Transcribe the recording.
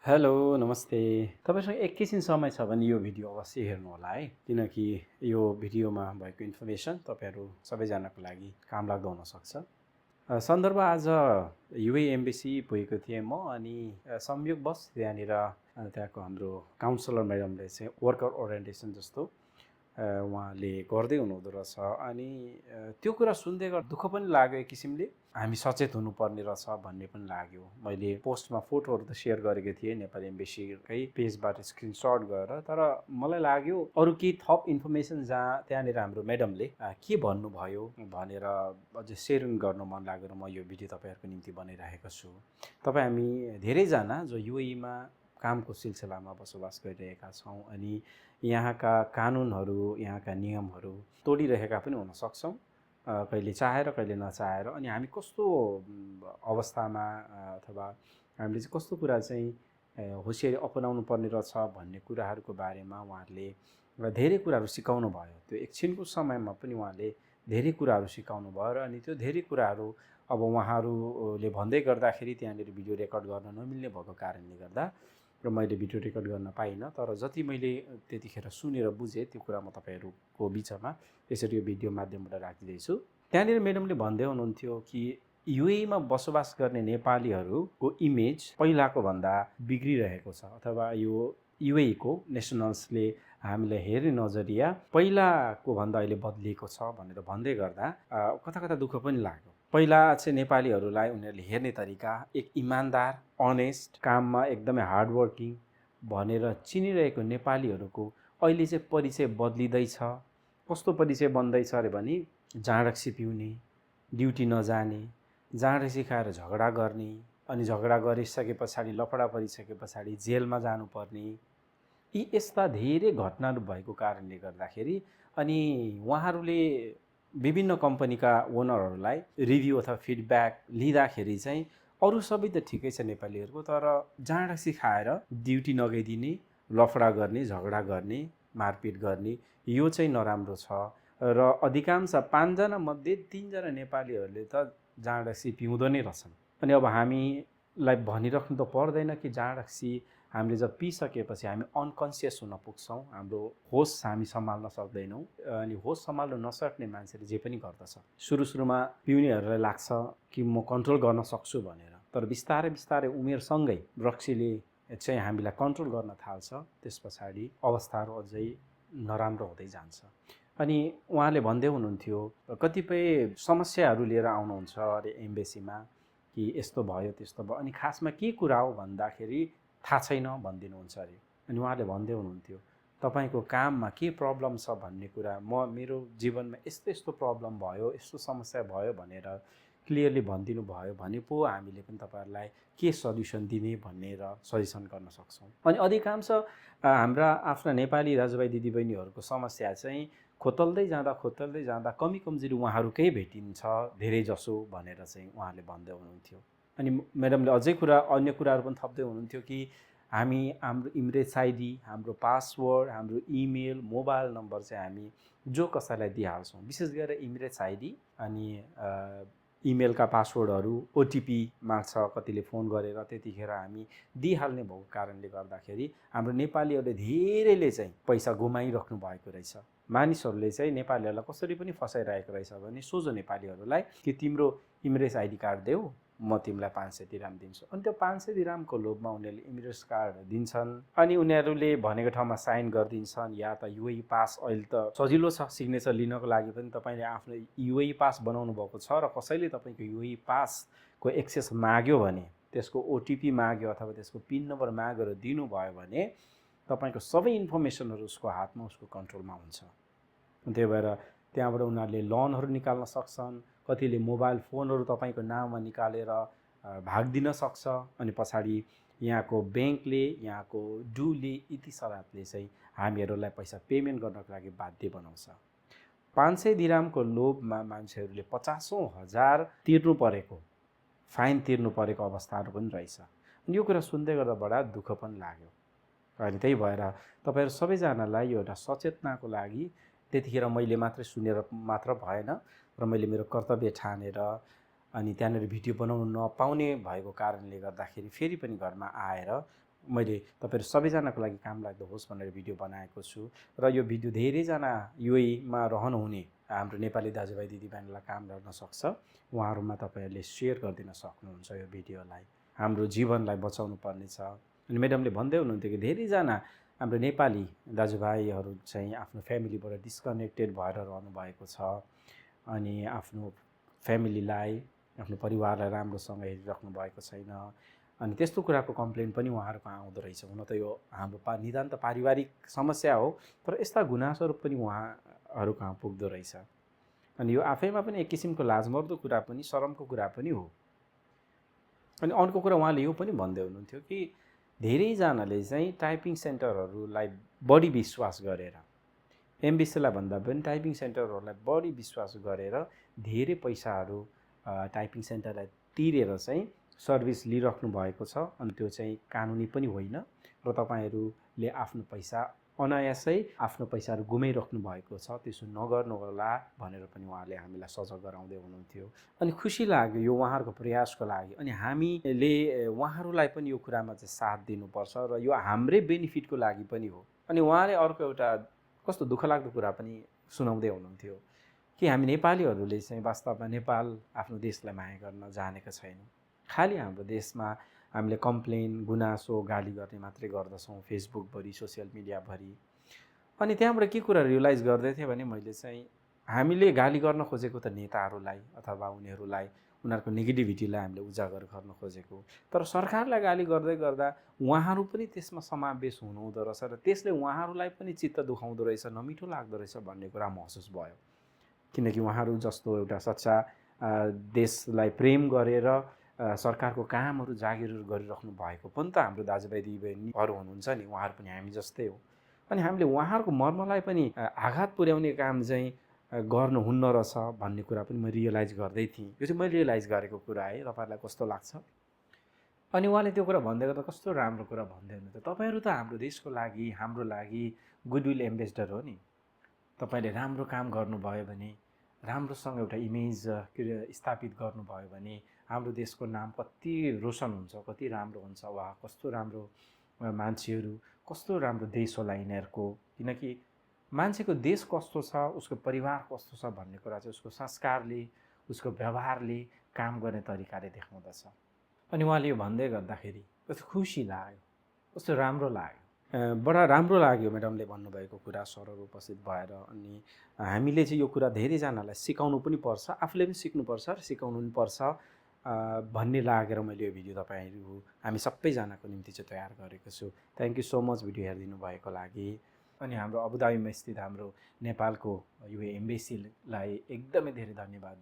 Hello नमस्ते। तपाईसँग एकैछिन समय छ भने यो भिडियो अवश्य हेर्नु होला है, किनकि यो भिडियोमा भएको इन्फर्मेसन तपाईँहरू सबैजनाको लागि काम लाग्दो हुनसक्छ। सन्दर्भ आज युए एम्बेसी पुगेको थिएँ म अनि संयोगवश त्यहाँनिर त्यहाँको हाम्रो काउन्सलर म्याडमले चाहिँ वर्कर ओरिएन्टेसन जस्तो उहाँले गर्दै हुनुहुँदो रहेछ अनि त्यो कुरा सुन्दै गर्दा दुःख पनि लाग्यो एक किसिमले। हामी सचेत हुनुपर्ने रहेछ भन्ने पनि लाग्यो। मैले पोस्टमा फोटोहरू त सेयर गरेको थिएँ नेपाली एम्बेसीकै पेजबाट स्क्रिनसट गरेर, तर मलाई लाग्यो अरू केही थप इन्फर्मेसन त्यहाँनिर हाम्रो म्याडमले के भन्नुभयो भनेर अझै सेयरिङ गर्नु मन लागेर म यो भिडियो तपाईँहरूको निम्ति बनाइरहेको छु। हामी धेरैजना जो युएईमा कामको सिलसिलामा बसोबास गरिरहेका छौँ अनि यहाँका कानुनहरू यहाँका नियमहरू तोडिरहेका पनि हुन सक्छौँ, कहिले चाहेर कहिले नचाहेर। अनि हामी कस्तो अवस्थामा अथवा हामीले चाहिँ कस्तो कुरा चाहिँ होसियारी अपनाउनु पर्ने रहेछ भन्ने कुराहरूको बारेमा उहाँहरूले धेरै कुराहरू सिकाउनु भयो। त्यो एकछिनको समयमा पनि उहाँले धेरै कुराहरू सिकाउनु भयो र अनि त्यो धेरै कुराहरू अब उहाँहरूले भन्दै गर्दाखेरि त्यहाँनिर भिडियो रेकर्ड गर्न नमिल्ने भएको कारणले गर्दा र मैले भिडियो रेकर्ड गर्न पाइनँ, तर जति मैले त्यतिखेर सुनेर बुझेँ त्यो कुरा म तपाईँहरूको बिचमा यसरी यो भिडियो माध्यमबाट राखिदिँदैछु। त्यहाँनिर म्याडमले भन्दै हुनुहुन्थ्यो कि युएईमा बसोबास गर्ने नेपालीहरूको इमेज पहिलाको भन्दा बिग्रिरहेको छ, अथवा यो युएईको नेसनल्सले हामीलाई हेर्ने नजरिया पहिलाको भन्दा अहिले बदलिएको छ भनेर भन्दै गर्दा कता कता दुःख पनि लाग्यो। पहिला चाहिँ नेपालीहरूलाई उनीहरूले हेर्ने तरिका एक इमान्दार, अनेस्ट, काममा एकदमै हार्डवर्किङ भनेर चिनिरहेको नेपालीहरूको अहिले चाहिँ परिचय बदलिँदैछ। कस्तो परिचय बन्दैछ अरे भने जाँड रक्सी पिउने, ड्युटी नजाने, जाँड रक्सी खाएर झगडा गर्ने, अनि झगडा गरिसके पछाडि लफडा परिसके पछाडि जेलमा जानुपर्ने, यी यस्ता धेरै घटनाहरू भएको कारणले गर्दाखेरि अनि उहाँहरूले विभिन्न कम्पनीका ओनरहरूलाई रिभ्यू अथवा फिडब्याक लिँदाखेरि चाहिँ अरू सबै त ठिकै छ नेपालीहरूको, तर जाँड रक्सी खाएर ड्युटी नगइदिने, लफडा गर्ने, झगडा गर्ने, मारपिट गर्ने यो चाहिँ नराम्रो छ। र अधिकांश 5 जना मध्ये 3 जना नेपालीहरूले त जाँड रक्सी पिउँदो नै रहेछन्। अनि अब हामीलाई भनिराख्नु त पर्दैन कि जाँड रक्सी हामीले जब पिसकेपछि हामी अनकन्सियस हुन पुग्छौँ, हाम्रो होस हामी सम्हाल्न सक्दैनौँ। अनि होस सम्हाल्न नसक्ने मान्छेले जे पनि गर्दछ। सुरुमा पिउनेहरूलाई लाग्छ कि म कन्ट्रोल गर्न सक्छु भनेर, तर बिस्तारै बिस्तारै उमेरसँगै रक्सीले चाहिँ हामीलाई कन्ट्रोल गर्न थाल्छ। त्यस पछाडि अवस्थाहरू अझै नराम्रो हुँदै जान्छ। अनि उहाँले भन्दै हुनुहुन्थ्यो कतिपय समस्याहरू लिएर आउनुहुन्छ अरे एम्बेसीमा कि यस्तो भयो त्यस्तो भयो, अनि खासमा के कुरा हो भन्दाखेरि थाहा छैन भनिदिनुहुन्छ अरे। अनि उहाँले भन्दै हुनुहुन्थ्यो तपाईँको काममा के प्रब्लम छ भन्ने कुरा मेरो जीवनमा यस्तो यस्तो प्रब्लम भयो, यस्तो समस्या भयो भनेर क्लियरली भनिदिनु भयो भने पो हामीले पनि तपाईँहरूलाई के सल्युसन दिने भनेर सजेसन गर्न सक्छौँ। अनि अधिकांश हाम्रा आफ्ना नेपाली दाजुभाइ दिदीबहिनीहरूको समस्या चाहिँ खोतल्दै जाँदा कमी कमजोरी उहाँहरूकै भेटिन्छ धेरै जसो भनेर चाहिँ उहाँले भन्दै हुनुहुन्थ्यो। अनि म्याडमले अझै अन्य कुराहरू पनि थप्दै हुनुहुन्थ्यो कि हाम्रो इमरेज आइडी, हाम्रो पासवर्ड, हाम्रो इमेल, मोबाइल नम्बर चाहिँ हामी जो कसैलाई दिइहाल्छौँ। विशेष गरेर इमरेज आइडी अनि इमेलका पासवर्डहरू ओटिपी माग्छ कतिले फोन गरेर, त्यतिखेर हामी दिइहाल्ने भएको कारणले गर्दाखेरि हाम्रो नेपालीहरूले धेरैले चाहिँ पैसा गुमाइराख्नु भएको रहेछ। मानिसहरूले चाहिँ नेपालीहरूलाई कसरी पनि फसाइरहेको रहेछ भने सोझो नेपालीहरूलाई कि तिम्रो इमरेज आइडी कार्ड देऊ, म तिमीलाई 500 दिराम दिन्छु। अनि त्यो 500 दिरामको लोभमा उनीहरूले इमरेज कार्ड दिन्छन् अनि उनीहरूले भनेको ठाउँमा साइन गरिदिन्छन्। या त युएई पास, अहिले त सजिलो छ सिग्नेचर लिनको लागि पनि। तपाईँले आफ्नो युएई पास बनाउनु भएको छ र कसैले तपाईँको युएई पासको एक्सेस माग्यो भने, त्यसको ओटिपी माग्यो अथवा त्यसको पिन नम्बर मागेर दिनुभयो भने तपाईँको सबै इन्फर्मेसनहरू उसको हातमा, उसको कन्ट्रोलमा हुन्छ। त्यही भएर त्यहाँबाट उनीहरूले लोनहरू निकाल्न सक्छन्। कतिले मोबाइल फोनहरू तपाईँको नाममा निकालेर भागिदिन सक्छ। अनि पछाडि यहाँको ब्याङ्कले, यहाँको डुले, इतिसरातले चाहिँ हामीहरूलाई पैसा पेमेन्ट गर्नको लागि बाध्य बनाउँछ। 500 दिरामको लोभमा मान्छेहरूले 50,000 तिर्नु परेको, फाइन तिर्नु परेको अवस्थाहरू पनि रहेछ। अनि यो कुरा सुन्दै गर्दा बडा दुःख पनि लाग्यो। अनि त्यही भएर तपाईँहरू सबैजनालाई यो एउटा सचेतनाको लागि त्यतिखेर मैले मात्रै सुनेर मात्र भएन र मैले मेरो कर्तव्य ठानेर अनि त्यहाँनिर भिडियो बनाउन नपाउने भएको कारणले गर्दाखेरि फेरि पनि घरमा आएर मैले तपाईँहरू सबैजनाको लागि काम लाग्दो होस् भनेर भिडियो बनाएको छु र यो भिडियो धेरैजना युएईमा रहनुहुने हाम्रो नेपाली दाजुभाइ दिदीबहिनीलाई काम लाग्न सक्छ। उहाँहरूमा तपाईँहरूले सेयर गरिदिन सक्नुहुन्छ यो भिडियोलाई। हाम्रो जीवनलाई बचाउनु पर्नेछ। अनि म्याडमले भन्दै हुनुहुन्थ्यो कि धेरैजना हाम्रो नेपाली दाजुभाइहरू चाहिँ आफ्नो फ्यामिलीबाट डिस्कनेक्टेड भएर रहनुभएको छ अनि आफ्नो फ्यामिलीलाई आफ्नो परिवारलाई राम्रोसँग हेरिराख्नु भएको छैन। अनि त्यस्तो कुराको कम्प्लेन पनि उहाँहरूको आउँदो रहेछ। हुन त यो हाम्रो नितान्त पारिवारिक समस्या हो, तर यस्ता गुनासोहरू पनि उहाँहरू कहाँ पुग्दो रहेछ। अनि यो आफैमा पनि एक किसिमको लाजमर्दो कुरा पनि, शरमको कुरा पनि हो। अनि अर्को कुरा उहाँले यो पनि भन्दै हुनुहुन्थ्यो कि धेरैजनाले चाहिँ टाइपिङ सेन्टरहरूलाई बढी विश्वास गरेर, एमबिसीलाई भन्दा पनि टाइपिङ सेन्टरहरूलाई बढी विश्वास गरेर धेरै पैसाहरू टाइपिङ सेन्टरलाई तिरेर चाहिँ सर्भिस लिइराख्नु भएको छ। अनि त्यो चाहिँ कानुनी पनि होइन र तपाईँहरूले आफ्नो पैसा अनायासै आफ्नो पैसाहरू गुमाइराख्नु भएको छ। त्यसो नगर्नु होला भनेर पनि उहाँले हामीलाई सजग गराउँदै हुनुहुन्थ्यो। अनि खुसी लाग्यो यो उहाँहरूको प्रयासको लागि। अनि हामीले उहाँहरूलाई पनि यो कुरामा चाहिँ साथ दिनुपर्छ र यो हाम्रै बेनिफिटको लागि पनि हो। अनि उहाँले अर्को एउटा कस्तो दुःखलाग्दो कुरा पनि सुनाउँदै हुनुहुन्थ्यो कि हामी नेपालीहरूले चाहिँ वास्तवमा नेपाल आफ्नो देशलाई माया गर्न जानेका छैनौँ। खालि हाम्रो देशमा हामीले कम्प्लेन, गुनासो, गाली गर्ने मात्रै गर्दछौँ फेसबुकभरि, सोसियल मिडियाभरि। अनि त्यहाँबाट के कुरा रियलाइज गर्दै थिएँ भने मैले चाहिँ हामीले गाली गर्न खोजेको त नेताहरूलाई अथवा उनीहरूको नेगेटिभिटीलाई हामीले उजागर गर्न खोजेको, तर सरकारलाई गाली गर्दै गर्दा उहाँहरू पनि त्यसमा समावेश हुनुहुँदो रहेछ र त्यसले उहाँहरूलाई पनि चित्त दुखाउँदो रहेछ, नमिठो लाग्दो रहेछ भन्ने कुरा महसुस भयो। किनकि उहाँहरू जस्तो एउटा सच्चा देशलाई प्रेम गरेर सरकारको कामहरू जागिर गरिराख्नु भएको पनि त हाम्रो दाजुभाइ दिदीबहिनीहरू हुनुहुन्छ नि, उहाँहरू पनि हामी जस्तै हो। अनि हामीले उहाँहरूको मर्मलाई पनि आघात पुर्याउने काम चाहिँ गर्नुहुन्न रहेछ भन्ने कुरा पनि म रियलाइज गर्दै थिएँ। यो चाहिँ मैले रियलाइज गरेको कुरा है, तपाईँहरूलाई कस्तो लाग्छ? अनि उहाँले त्यो कुरा भन्दै गर्दा कस्तो राम्रो कुरा भन्दै हुनुहुन्छ। तपाईँहरू त हाम्रो देशको लागि, हाम्रो लागि गुडविल एम्बेसडर हो नि। तपाईँले राम्रो काम गर्नुभयो भने, राम्रोसँग एउटा इमेज स्थापित गर्नुभयो भने हाम्रो देशको नाम कति रोशन हुन्छ, कति राम्रो हुन्छ। वाह, कस्तो राम्रो मान्छेहरू, कस्तो राम्रो देश होला यिनीहरूको। किनकि मान्छेको देश कस्तो छ, उसको परिवार कस्तो छ भन्ने कुरा चाहिँ उसको संस्कारले, उसको व्यवहारले, काम गर्ने तरिकाले देखाउँदछ। अनि उहाँले यो भन्दै गर्दाखेरि कस्तो खुसी लाग्यो, कस्तो राम्रो लाग्यो। बडा राम्रो लाग्यो म्याडमले भन्नुभएको कुरा सरल उपस्थित भएर। अनि हामीले चाहिँ यो कुरा धेरैजनालाई सिकाउनु पनि पर्छ, आफूले पनि सिक्नुपर्छ र सिकाउनु पनि पर्छ भन्ने लागेर मैले यो भिडियो हामी सबैजनाको निम्ति चाहिँ तयार गरेको छु। Thank you so much video हेरिदिनु भएको लागि। अनि हाम्रो अबुधाबीमा स्थित हाम्रो नेपालको यो एम्बेसीलाई एकदमै धेरै धन्यवाद